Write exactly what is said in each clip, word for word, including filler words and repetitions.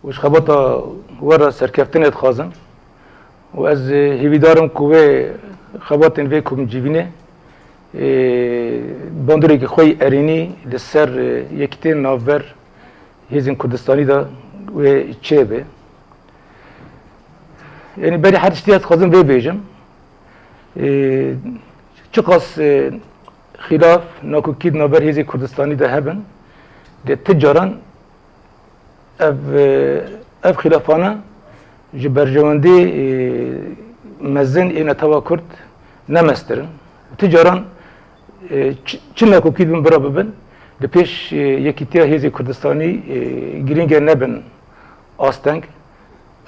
Û ji xebata we re serkeftinê dixwazim. Û ez, e, hêvîdar im ku wê xebatên vê komcivînê, e, bandoreke xwe yî erênî li ser, e, yekîtiyên navber hêzên Kurdistanî de wê çêbe. Yanî berî her tiştî ez dixwazim vê bêjim. E, çiqas, e, xîlaf, nakokî di navber hêzên Kurdistanî de hebin, lê ti caran ev, ev xîlafane ji berjewendî, e, mezin ê netewa Kurd ne mestir in. Ti caran, e, çi, çi nakokî dibin bira bibin, li pêş, e, yekîtiya hêzê Kurdistanî, e, girîng e nebin asteng.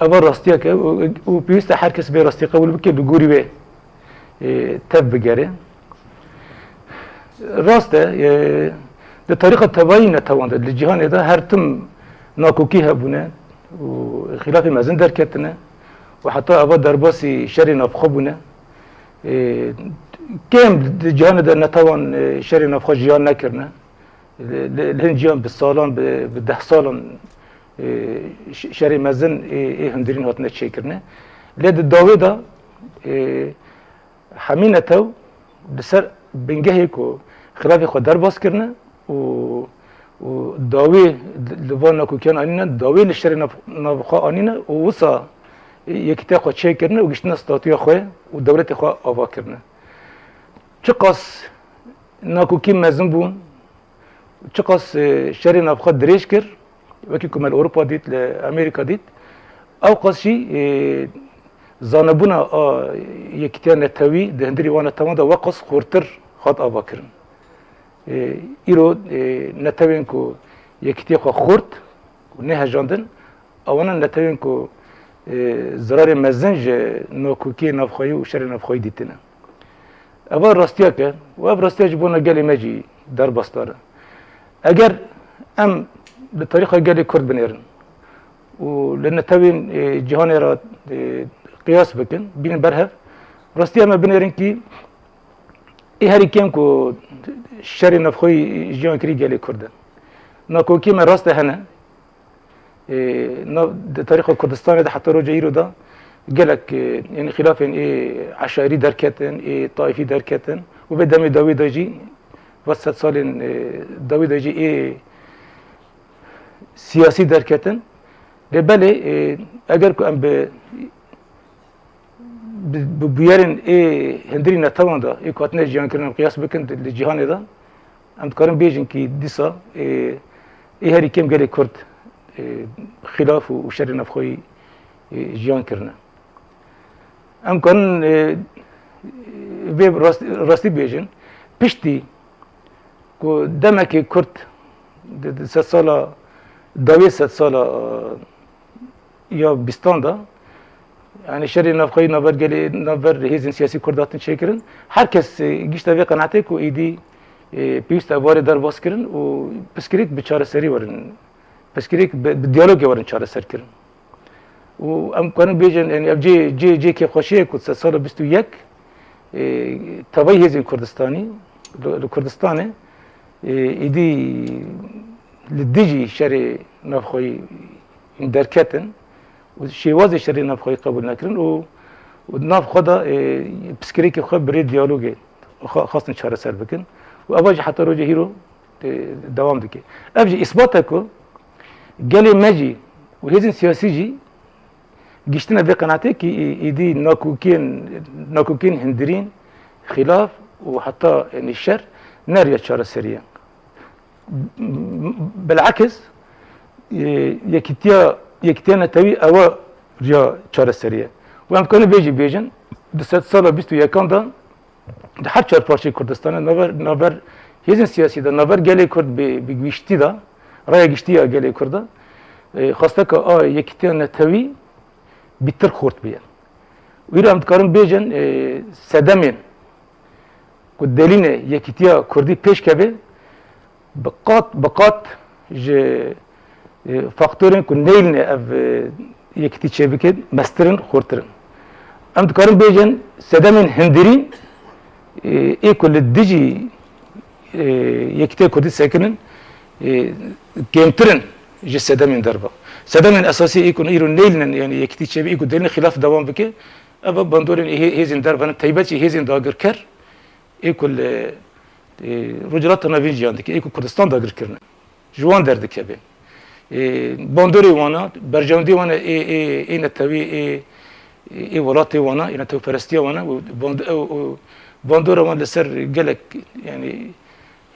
Eva rastiyek e û, û pêwîst e her kes vê rastiyê qebûl bike, li gorî wê, e, tev bigere. Rast e, e, di tarîxa tevayî netewan de, li cîhanê de her tim nakokî hebûne û xîlafê mezin derketine û heta eva derbasî şerê navxwe bûne. E, kêm di cîhanê de netewan, e, şerê navxwe jiyan nekirine. Li, li, li hin cîhan bi salan, bi, bi deh salan, e, ş-, şerê mezin ê, ê hundirîn hatine çêkirine. Lê di dawê de, e, hemî netew li ser bingehê ku xilafê xwe derbas kirine û, û dawî li van nakokiyan anîne, dawî li şerê nav-, navxwe anîne û wisa yekîtiya xwe çêkirine û giştine statûya xwe û dewletê xwe ava kirine. Çiqas nakokî mezin bû, çiqas, e, şerê navxwe dirêj kir, wekî ku me li Ewropa dît, li Amerîka dît, ew qas jî, e, zanebûna a yekîtiya netewî di hundirî wan netewan de weqas xurtir hat avakirin. E, îro, e, netewên ku yekîtiya xwe xurt û nehejandin, ewana netewên ku, e, zirarê mezin ji nakokiyê navxweyî û şerê navxweyî dîtine. Eva rastiyek e û ev rastiya ji bona gelê me jî derbasdar e. Eger em li tarîxa gelê Kurd binêrin û li netewên, e, cîhanê re, e, qiyas bikin, bînin ber hev, rastiya me binêrin kî ê herî kêm ku şerê navxweyî jiyan kirî gelê Kurd e. Nakokiyê me rast e hene, Ê, nav, di tarîxa Kurdistanê de heta roja îro de gelek, e, yanî xîlafên ê eşayrî derketin, ê taîfî derketin û vê demê dawî de jî, va sed salên, e, dawî de jî ê siyasî derketin. Lê belê, e, eger ku em bi bi, bi bûyerên ê hundirî netewan de, ê ku hatine jiyankirin, em qiyas bikin di, li cîhanê de, em dikarin bêjin kî dîsa, ê, ê herî kêm gelê Kurd, ê, xîlaf û, û şerê navxweyî, ê, jiyan kirine. Em karin, ê, vê rast-, rastî bêjin, piştî ku demekê Kurd di, di sedsala, dawê sedsala, e, ya bîstan de, yanî şerê navxweyî navber gelê, navber hêzên siyasî Kurd hatin çêkirin, her kes, e, gişte vê qenaetê ku êdî, e, pêwîst e warê derbas kirin û pirsgirêk bi çareserî werin, pirsgirêk bi, bi diyalogê werin çareser kirin. Û em karin bêjin, yanî ev cê, cê, cê kêfxweşiyê ku sedsala bîst û yek, e, tevayî hêzên Kurdistanî, li, li Kurdistanê, e, êdî li dijî şerê navxweyî derketin û şêwazê şerê navxweyî qebûl nekirin û, û di nav xwe de, e, pirsgirêkê xwe bi rê diyalogê xwe xwestin çareser bikin û eva jî heta roja hîro, e, dewam dike. Ev jî îsbat e ku gelê me jî û hêzên siyasî jî giştine vê qenaetê kî ê-, êdî nakokiyên, nakokiyên hundirîn, xîlaf û heta, yanî şer ne riya çareserî ye. Bilakis, e, yekîtiya, yekîtiya netewî ew e riya çareserî ye. Û em dikarin vê jî bêjin, di sedsala bîst û yekan de di her çar parçeyê Kurdistanê, navber, navber hêzên siyasî de, navber gelê Kurd bi, bi giştî de, raya giştî ya gelê Kurd de, e, xwesteka a yekîtiya netewî bîtir xurt bûye. Îro em dikarin bêjin, e, sedemên ku delînê yekîtiya Kurdî pêş keve, bi qat bi qat ji, e, faktorên ku neyline ev, e, yekîtî çêbike, mestir in, xurtir in. Em dikarin bêjin sedemên hundirîn, e, ê ku li dijî, e, yekîtiya Kurdî sekinin, e, kêmtir in. Ji sedemên derve. Sedemên esasî ê ku îro nêlînin, yanî yekîtî çêbe, ê ku dêlînin xîlaf dewam bike, ev bandorên hê-, hêzên derve ne, teybet jî hêzên dagirker, ê ku li, e, Rojhilata Navîn jiyan dike, ê ku Kurdistan dagir kirine. Ji wan derdikeve. E, bandorê wana, berjewendiyê wana ê, ê, ê netewî, ê, ê welatê wana, ê netewperestiya wana û band-, û, û bandora wan li ser gelek, yanî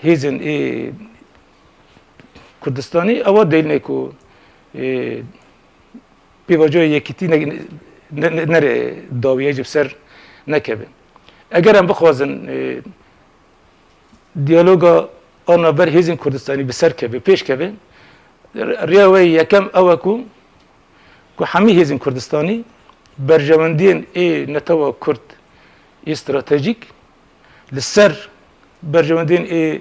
hêzên ê Kurdistanî, ewa dêlîne ku, e, pêvajoya yekîtî ne, ne, ne, nere dawî ye, ji bi ser nekeve. Eger em bixwazin, e, diyaloga a navber hêzên Kurdistanî bi ser keve, pêş keve, riya wê yekem ew e ku, ku hemî hêzên Kurdistanî berjewendiyên ê netewa Kurd ê stratejîk li ser berjewendiyên ê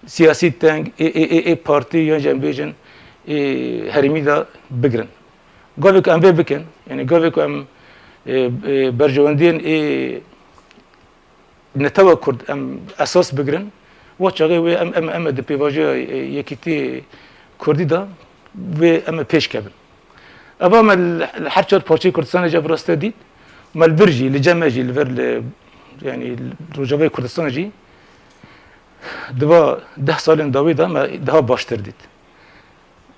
siyasî teng, ê, ê, ê, ê partî yan jî em bêjin ê herêmî de bigirin. Gavê ku em vê bikin, yanî gavê ku em, ê, ê, berjewendiyên ê netewa Kurd em esas bigirin, wa çaxê wê em, em, em ê di pêvajoya, e, yekîtiyê Kurdî de wê em ê pêş kevin. Eva me li, li her çar parçeyê Kurdistanê jî ev raste dît. Me li vir jî, li cem me jî, li vir li, yanî li Rojavayê Kurdistan jî di va deh salên dawî de me daha baştir dît.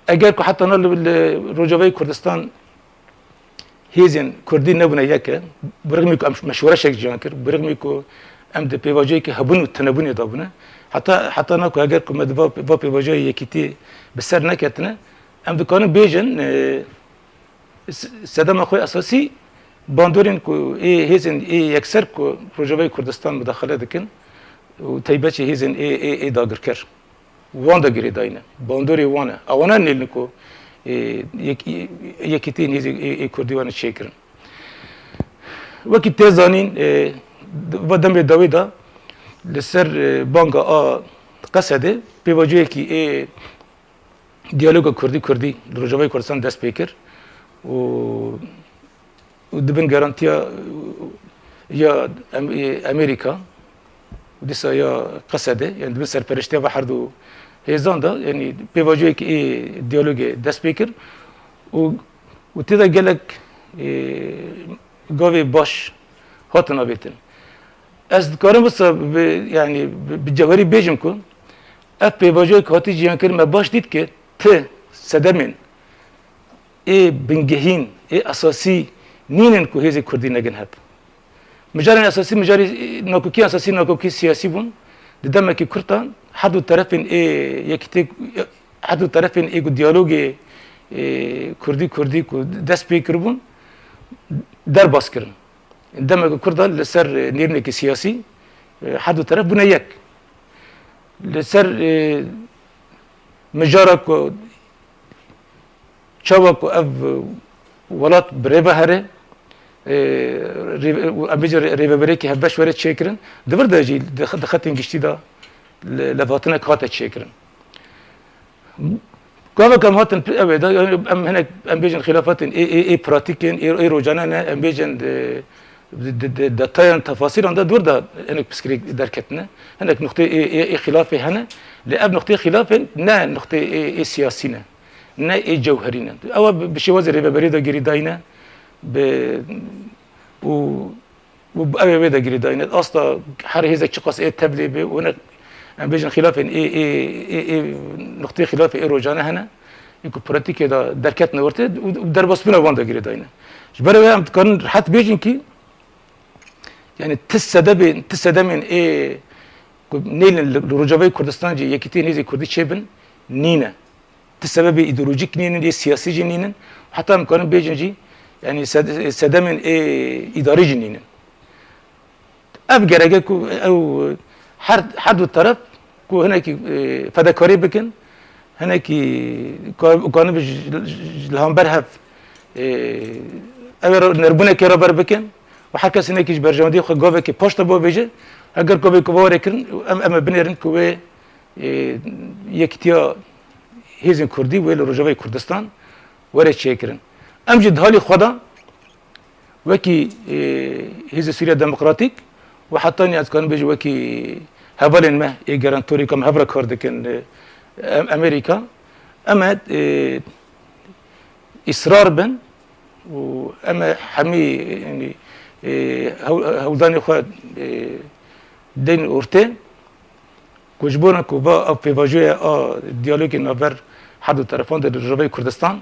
Eger ku heta niha li, li Rojavayê Kurdistan hêzên Kurdî nebûne yek e, bi rixmî ku em meşwereşek jiyan kir, bi rixmî ku em di pêvajoyeke hebûn û tinebûnê de bûne, heta, heta niha ku eger ku me di va, va pêvajoya yekîtî bi ser neketine, em dikarin bêjin, e, s-, sedema xwe esasî bandorên ku ê hêzên ê yekser ku Rojavayê Kurdistan mudaxele dikin û teybet jî hêzên ê, ê, ê dagirker. Wan de girêdayî ne. Bandorê wan e. Ewana nêlin ku, e, yek-, yekîtiyên hêzê, ê, ê Kurdî wan çêkirin. Wekî tê zanîn, e, va demê dawî de li ser, e, banga a Qesedê pêvajoyekî ê diyaloga Kurdî-Kurdî li Rojavayê Kurdistan dest pê kir û û dibin garantiya ya Em-, Amerîka û dîsa ya Qesedê, yani dibin serperiştiya ve her du hêzan de, yani pêvajoyek ê diyalogê dest pê kir û, û tê de gelek, e, gavê baş hatin avêtin. Ez dikarim wisa bi, yani bi, bi cewherî bêjim ku ev pêvajoyek hatî jiyankirin me baş dît ki ti sedemên ê bingehîn, ê esasî nînin ku hêzê Kurdî negin hev. Mijarên esasî, mijarê, e, nakokî esasî, nakokî siyasî bûn. Di demekî kurt de her du terefên ê yekîtê, her du terefên ê ku diyalogê, e, Kurdî-Kurdî ku dest pê kiribûn, derbas kirin. Demekî kurt de li ser, e, nêrînekî siyasî, e, her du teref bûne yek. Li ser, e, mijara ku çawa ku ev, e, welat bi rê ve here, e, rê-, em bêjin rê-, rêveberiyekî hevbeş were çêkirin, di vir de jî di xe-, di xetên giştî de le-, levhatinek hate çêkirin. Gavek em hatin pi-, ew ê de, em hinek, em bêjin xilafetên ê, ê, ê pratîkên, ê, ê rojane ne, em bêjin di, di, di, di detayan, tefasîlan de dûr de hinek piskirêk derketine. Hinek nuqtê ê, ê, ê xilafê hene. Lê ev nuqtê xilafên ne nuqtê ê, ê siyasî ne. Ne ê cewherî ne. Ew bi, bi şêwazê rêveberî de girîdayî ne. Bi, û û ew ê wê de girêdayî ne. Asta her hêzek çiqas ê tevlê be û ne, em bêjin xilafên ê, ê, ê, ê, nuqtê xilafê ê rojane hene. Ê ku pratîkê de derketine ortê û, û derbasbûna wan de girêdayî ne. Ji ber wê em dikarin rehet bêjin kî, yani ti sedebên, ti sedemên ê ku nêlin li, li Rojavayê Kurdistan jî yekîtiyên hêzê Kurdî çêbin, nîne. Ti sebebê îdeolojîk nînin, yê siyasî jî nînin. Heta em karin bêjin jî, yani sed-, sedemên ê îdarî jî nînin. Ev gerek e ku ew her, her du teref ku hinekî, e, fedekarî bikin, hinekî ka-, karin bi ji, ji, ji li hember hev, e, ew ê re-, nerbûnekê re ber bikin û her kes hinekî ji berjewendiyê xwe gavekê paş de bavêje, heger gavê ku bawere kirin, em, em ê binêrin ku wê e, yekîtiya hêzên Kurdî wê li Rojavayê Kurdistan were çêkirin. Em jî di halê xwe de wekî, e, Hêzê Sûriya Demokratîk û heta niha ez dikarim bêjim wekî hevalên me ê gerantorê ku em hev re kar dikin, e, em, Amerîka, Em ê, e, îsrar bin û em ê hemî, yanî, e, hew-, hewldanê xwe, e, deyn ortê ku ji bo ne ku va ev pêvajoya a diyalogê navber her du terefan de li Rojavayê Kurdistan,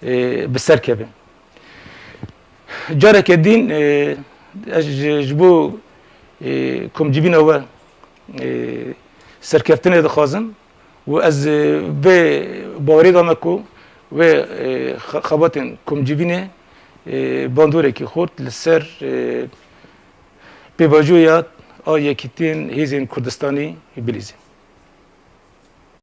e, bi ser keve. Careke din, e, ez ji, ji bo, e, komcivîna we, e, serkeftinê dixwazim û ez, e, vê bawerê de me ku wê, e, xe-, xebatên komcivînê, e, bandorekî xurt li ser, e, pêvajoya a Yekîtiyên Hêzên Kurdistanî bilîzin.